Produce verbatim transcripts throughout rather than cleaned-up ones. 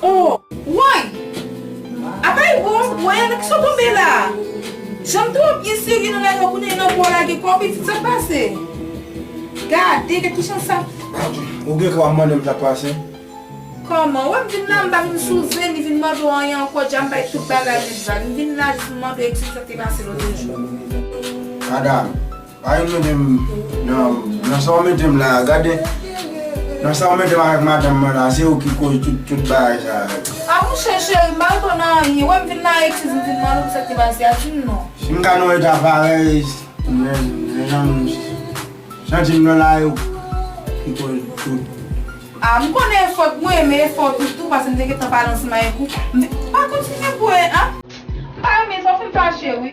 Oh, woy! Apa e bon, woy, nan kisa w tonbe la? Jan m te wè w byen serye nan lari a, kounye a nan bò w lage kò w, pitit, sa k pase? Gade, gade ki jan sa. Ou gen kè w ap mande m sa k pase? Kòman? Wè m vin la, m pa vin sou zen, ni vin mande w anyen ankò, dja m bay tout bagay nèt vag. M vin la jis pou mande w eskize sa k te pase lòt jou. Madanm, pa vin mete m nan, nan sa w mete m la, gade. Nan sa w mete m avèk madanm mwen la, se ou ki koz tout, tout bagay sa yo. A monchè cheri, m pa retwouve nan anyen. Wè m vin la eskize, m vin mande w sa k te pase a, di m non. Si m ka nan yon eta parèy, men, men nan m santi m nan lari ou ki koz tout. A, m konnen e fòt mwen, men e fòt ou tou, paske m te gentan pale ansanm avèk ou. Men, pa kontinye bwè, an. M pa renmen sa, w fè m fache, wi.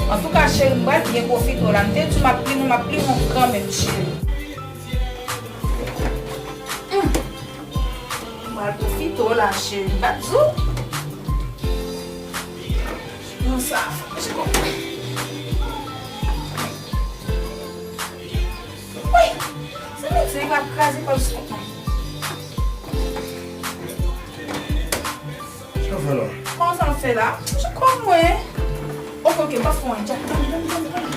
Antouka, cheri, m pral byen pwofite w la. M te di w m ap plim ou, m ap plim ou kanmenm, cheri. Hum. M pral pwofite w la, cheri. M pa t di w? Nan sa, fò m jiko. Wi! Se medsen ki ap kraze kò l sou kont mwen. Sa w fè la? Kòman sa m fè la? Jiko mwen. Ok, ok, m pa fè anyen. Dja, ban m, ban m, ban m, ban m.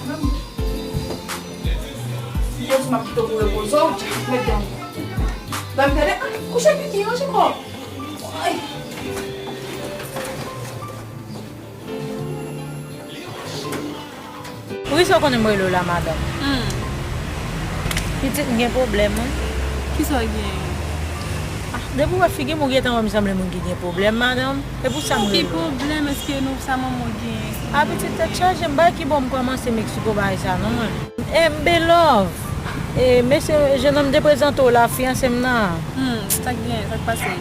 Ban m. Yo di m ap kite w pou repoze w, dja, met dan. Ban m tande. Ah, kouche pipi yo, jiko. Ay. Poukisa w konnen m rele w la, madanm? Hmm. Pitit, m gen pwoblèm, wi. Kisa w gen? Ah, depi w wè figi m, ou gentan wè m sanble moun ki gen pwoblèm, madanm. Se pou sa m rele w. Ki pwoblèm? Èske nou sa manman w gen? Ah, pitit, tèt chaje, m pa wè ki bò m kòmanse m eksplike w bagay sa, non, mwen. E, m Belove. E, mesye, jennonm te prezante w la, fiyanse m nan. Hmm, sa k gen, sa k pase?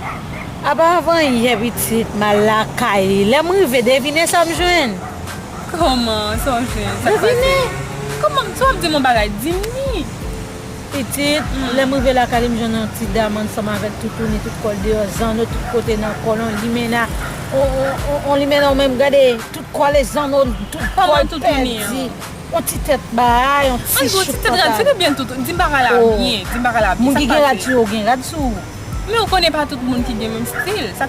Apa avan yè, pitit, m al lakay li. Lè m rive, devine sa m jwenn. Kòman? Sa w jwenn? Sa k pase? Devine. Kòman? Sa w ap di m yon bagay? Di m li. Pitit, hmm, lè m rive lakay li, m jwenn yon ti dam ansanm avèk toutouni, tout kò l deyò, zanno tout kote nan kò l, yon limena, yon, yon, yon, yon limena, ou menm gade, tout kòle zanno, tout kò l pèdi. Yon ti tèt bagay, yon ti chouk pantalon. An, yon ti tèt rad, fè byen tout. Di m bagay la byen, di m bagay la byen. Moun ki gen rad sou yo gen rad sou. Men ou konnen pa tout moun ki gen menm stil. Sa.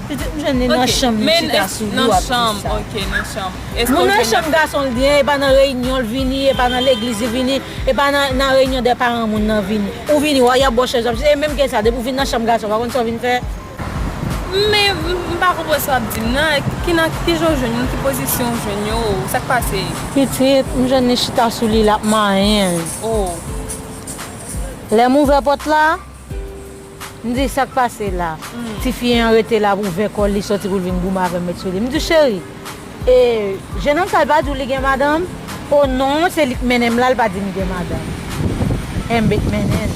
Pitit, m jwenn li nan chanm, li chita sou li, w ap di sa. Ok, nan chanm. Moun nan chanm gason l gen, e pa nan reyinyon l vini, e pa nan legliz li vini, e pa nan, nan reyinyon de paran moun nan vini. Ou vini, w a y ap bò chèz, w ap chita, e menm ke sa, depi w vin nan chanm gason, w pa konn sa w vin fè. Men m, m pa konprann sa w ap di m nan. Ki nan, ki jan w jwenn yo, ki pozisyon w jwenn yo, sa k pase? Pitit, m jwenn li chita sou li, l ap manyen l. Oh. Lè m ouvè pòt la, m di, "Sa k pase la?" Hmm. Tifi an rete la, ouvè kò l, li sòti pou l vin goumen avè m, met sou li. M di, "Cheri, e, jennonm sa, l pa di w li gen madanm?" "O non, se li k mennen m la, l pa di m gen madanm." Enben, k mennen l.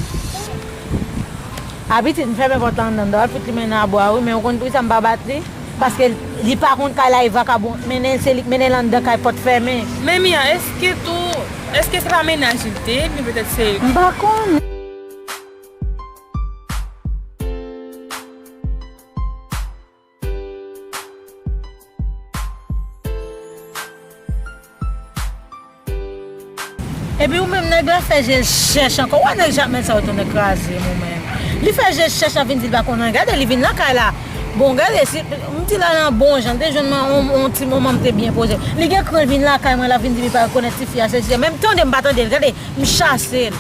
A pitit, m fèmen pòt la anndan, m ta pral fout li men nan abwa, wi, men ou konn poukisa m pa bat li? Paske li pa konn kay la, e vakabon k mennen l, se li k mennen l anndan kay, pòt fèmen. Men Mia, èske tou, èske se pa mennaj li te ye, ebyen petèt se. M pa konn. Epi ou menm nèg la fè je l chèch ankò. Ou wè nèg Jakmèl sa yo tounen kraze m ou menm. Li fè je l chèch, l ap vin di l pa konn anyen. Gade li vin lakay la. Bon, gade si m di la nan bon jan, te jwenn mwen on, on ti moman m te byen poze. Li gen kran vin lakay mwen, l ap vin di li pa rekonèt tifi a, sesi a. Menm tande m pa tande l, gade, m chase l.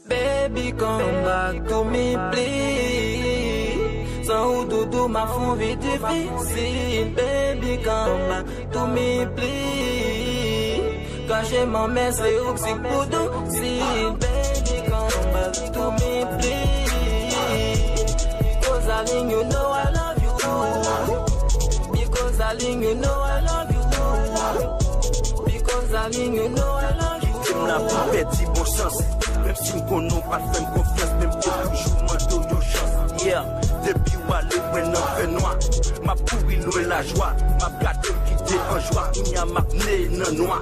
Baby, come back to me, please. San ou doudou, m ap fè yon vi difisil. Baby, come back to me, please. Kache manmè, se ou k sik pou dousi. Baby, come back to me, please. Because darling, you know I love you. Because darling, you know I love you. Because darling, you know I love you. Kite m la pou pèdi bon sans. Menm si m konnen w pa t fè m konfyans, men m te toujou mande w yon chans. Yeah, depi w ale, mwen nan fè nwa. M ap kouri lwen lajwa. M ap gade w kite an jwa. Kounya m ap neye nan nwa.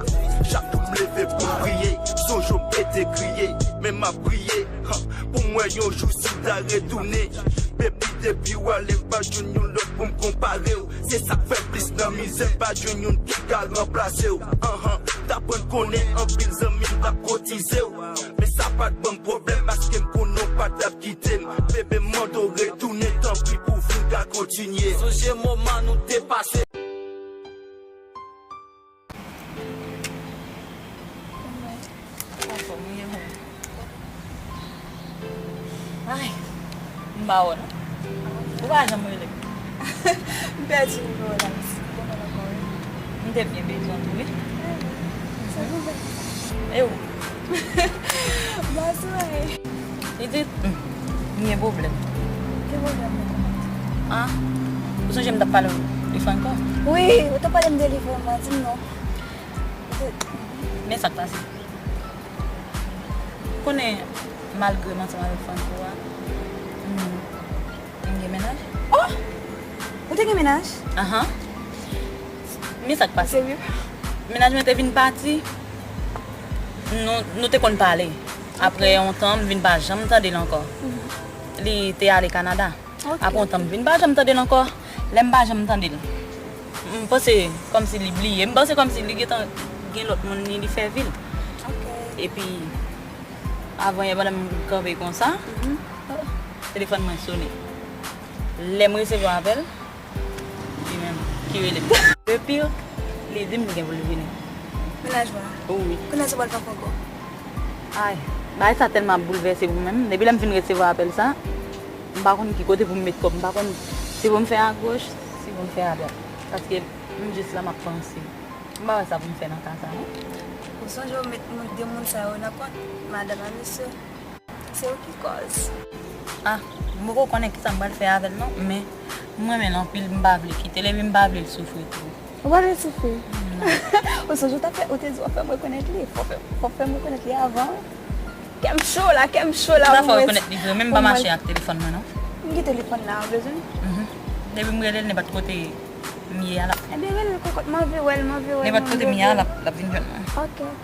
Chak jou m leve pou m priye. Sonje w m te kriye, men m ap priye. Pou m wè yon jou si w ta retounen. Baby, depi w ale, m pa jwenn yon lòt pou m konpare w. Se sa k fè plis nan mizè, m pa jwenn youn ki ka ranplase w. Anhan, t aprann konnen anpil zanmi m t ap kotize w. Men sa pa t ban m pwoblèm, paske m konnen w pa t ap kite m. Bebe, m mande w retounen, tanpri, pou vi n ka kontinye. Sonje moman nou te pase. Anfòm, ou ye menm? Ay, m pa wè w non. Ou pa janm rele m. M pèdi nimewo w la, mesi. Kòman w ye? M te byen bezwen w tou, wi. Sa nouvèl? E ou? M pa sou rèy. Li di, hmm, m gen pwoblèm. Ki pwoblèm nan? Ah, ou sonje m t ap pale w de Franco? Wi, ou t ap pale m de li vrèman, di m non. Men sa k pase. Konnen, malgre m ansanm avèk Franco a, m, m gen mennaj. Oh! Ou te gen mennaj? Ahan. Men sa k pase. Serye? Mennaj mwen te vin pati. Nou, nou te konn pale. Apre yon tan, m vin pa janm tande l ankò. Li te ale Kanada. Ok. Apre yon tan, m vin pa janm tande l ankò. Lè m pa janm tande l, m panse kòmsi li bliye. M panse kòmsi li gentan gen lòt moun, li, li fè vi l. Ok. Epi, avan yè, pandan m kanpe konsa, telefòn mwen sonnen. Lè m resevwa apèl, li menm ki rele m. Epi, li di m li gen pou l vini. Mennaj mwen? Wi. Kounye a se pral fè ankò? Ay, bagay sa tèlman ap boulvèse m menm. Depi lè m fin resevwa apèl sa, m pa konn ki kote pou m met kò m. M pa konn si pou m fè agoch, si pou m fè adwat. Paske m jis la, m ap panse. M pa wè sa pou m fè nan ka sa, non. Ou sonje w met moun, de moun sa yo nan kont, madanm a mesye? Se ou ki kòz. Ah, m poko konnen kisa m pral fè avè l non, men m renmen l anpil, m pa vle kite l, epi m pa vle l soufri tou. Ou pa vle l soufri? Non. Ou sonje w t ap fè, ou te di w ap fè m rekonèt li. Fò w fè, fò w fè m rekonèt li avan. Kè m cho la, kè m cho la. M ta fè w rekonèt li vre, men m pa mache ak telefòn mwen non. M gen telefòn la, ou bezwen? Mhm. Depi m rele l nenpòt kote m ye a, l ap. Ebyen, rele l kokot, m anvi wè l, m anvi wè l. Nenpòt kote m ye a, l ap, l ap vin jwenn mwen. Ok, ok.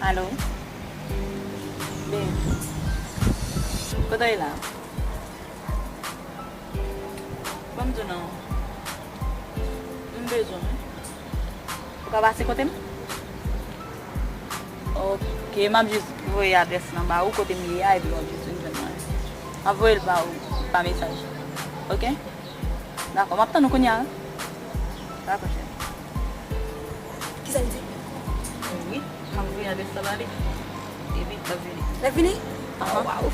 Alo? Babe. Kote w ye la? Ban m di w non. M bezwen w wi. Ou ka pase kote m? Ok, m ap jis voye adrès lan ba ou kote m ye a, epi w ap jis vin jwenn mwen. M ap voye l ba ou pa mesaj. Ok? Dakò, m ap tann ou kounye a. Dakò, cheri. Kisa l di? Wi, m ap voye adrès la ba li. Epi, l ap vini. L ap vini? Ahan. Oh, waw.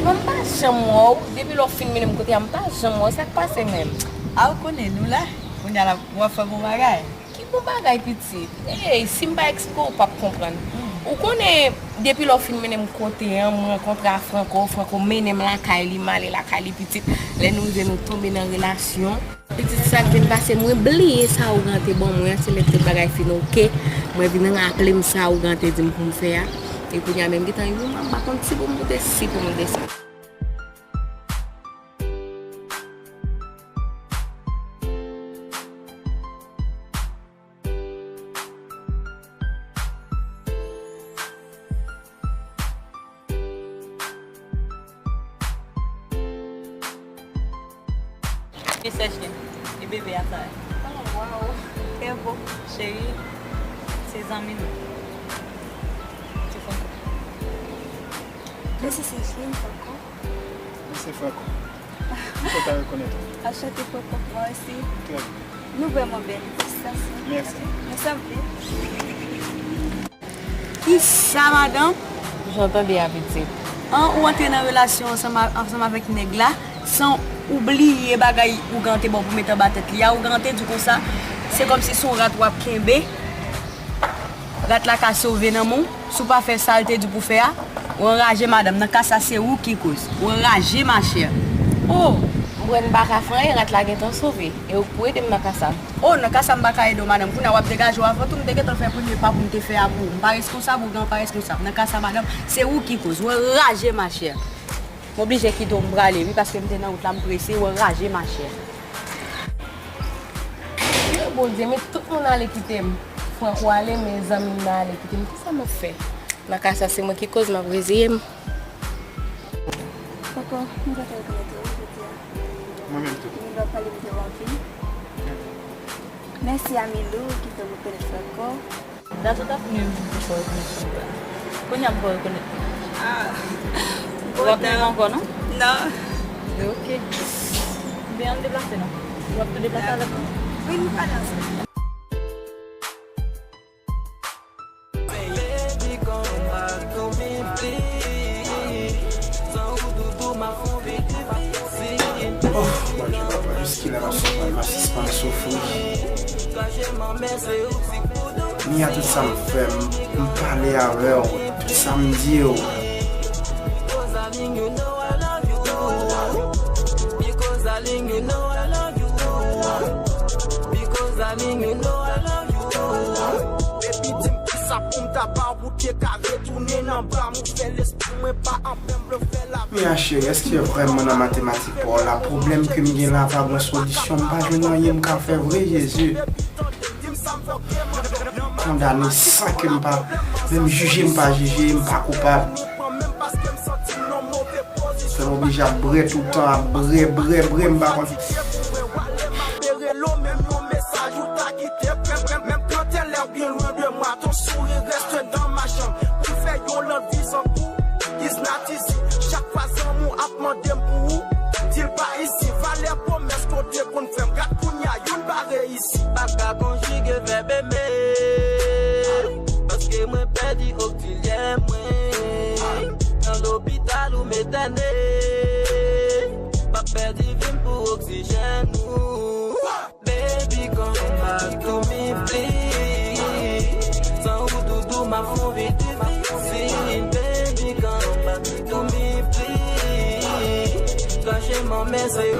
Mwen m pa janm wè w, depi lè w fin mennen m kote a, m pa janm wè w, sa k pase menm? A, ou konnen, nou la, kounye a la, w ap fè bon bagay. Ki bon bagay, pitit? Ey, si m pa eksplike w, w p ap konprann. Ou konnen, depi lè w fin mennen m kote a, m rankontre a Franco, Franco mennen m lakay li, m ale lakay li, pitit. Lè nou rive, nou tonbe nan relasyon. Pitit, sa k vin pase, mwen bliye sa ougan te ban mwen an, se lè tout bagay fin oke, mwen vin raple m sa ougan te di m pou m fè a. E kounye a menm, gentan yon mwa, m pa konn si pou m moute, si pou m desann. Mesaj gen. E bebe a sa. Oh, wow. Trè bo. Cheri, se zanmi m. Se Franco. Mesye, se Jlim Franco. Mesye Franco. M kontan rekonèt ou. Anchante, Franco, mwen osi. Trè byen. Nou vrèman bèl. Felisitasyon. Mèsi. Ok. Nou sanble. Kisa, madanm? Jan w tande a, pitit. An, ou antre nan relasyon ansanm a, ansanm avèk nèg la, san ou bliye bagay ougan te ba w pou mete anba tèt li a. Ougan te di konsa, se kòmsi se yon rat w ap kenbe. Rat la ka sove nan men w. Si w pa fè sa l te di w pou fè a, ou anraje, madanm. Nan ka sa, se ou ki koz. Ou anraje, machè. Oh! M kwè n pa ka fè anyen, rat la gentan sove. E ou k pou ede m nan ka sa. Oh, nan ka sa m pa ka ede w, madanm. Kounye a w ap degaje w avan tou, m te gentan fè premye pa pou m te fè a pou ou. M pa reskonsab, ougan pa reskonsab. Nan ka sa, madanm, se ou ki koz. Ou anraje, machè. M oblije kite w, m prale, wi, paske m te nan wout la, m prese, ou anraje, machè. Wi, Bondye, men tout moun ale kite m. Franco ale, men zanmi m nan ale kite m. Kisa m ap fè? Nan ka sa, se mwen ki koz, m ap reziye m. Franco, mwen kontan rekonèt ou, wi, jodi a. Mwen menm tou. Mwen pa pale m te anvi. Mèsi a Milou ki fè m rekonèt Franco. Dato ta fini m pou fè w rekonèt Franco. Kounye a m fè w rekonèt. Ah. W ap menm ankò, non? Non. Ok. Oubyen ann deplase, non? W ap tou deplase avèk mwen? Wi, nou prale ansanm. Baby, come back to me, please. San ou doudou, m ap fè yon vi difisil. Oh, Bondye papa, jiskilè m ap soufri, m pa sispann soufri. Ni a tout sa m fè, m, m pale avè w, tout sa m di w. Because I love you. Because I love you. Because I love you. Baby, di m kisa pou m ta ba w pou te ka retounen nan bra m, ou fè lespri mwen pa anpè m vle fè la. Mia cheri, èske vrèman nan matematik pa w la, pwoblèm ke m gen la pa gen solisyon, m pa jwenn anyen m ka fè vre, Jezi. Kondane san ke m pa, menm jije m pa jije, m pa koupab. Fè m oblije ap bre toutan, ap bre, bre, bre, m pa konn. Relo menm yon mesaj ou ta kite, menm, menm, menm kanntè lè w byen lwen de mwa, ton souri reste dans ma chambre. Pou fè yon lòt vi san kou, is not easy. Chak fwa zanmi w ap mande m pou ou, di l pa isi. Valè pwomès ke w te konn fè m, gad kounye a youn pa reyisi. Pa ka konjige vèb eme, paske mwen pèdi oksilyè mwen. Nan lopital ou m etène, m ap pèdi vi m pou oksijèn ou. Baby, come back to me, please. San ou doudou, m ap fè yon vi difisil. Baby, come back to me, please. Kache m anmèse.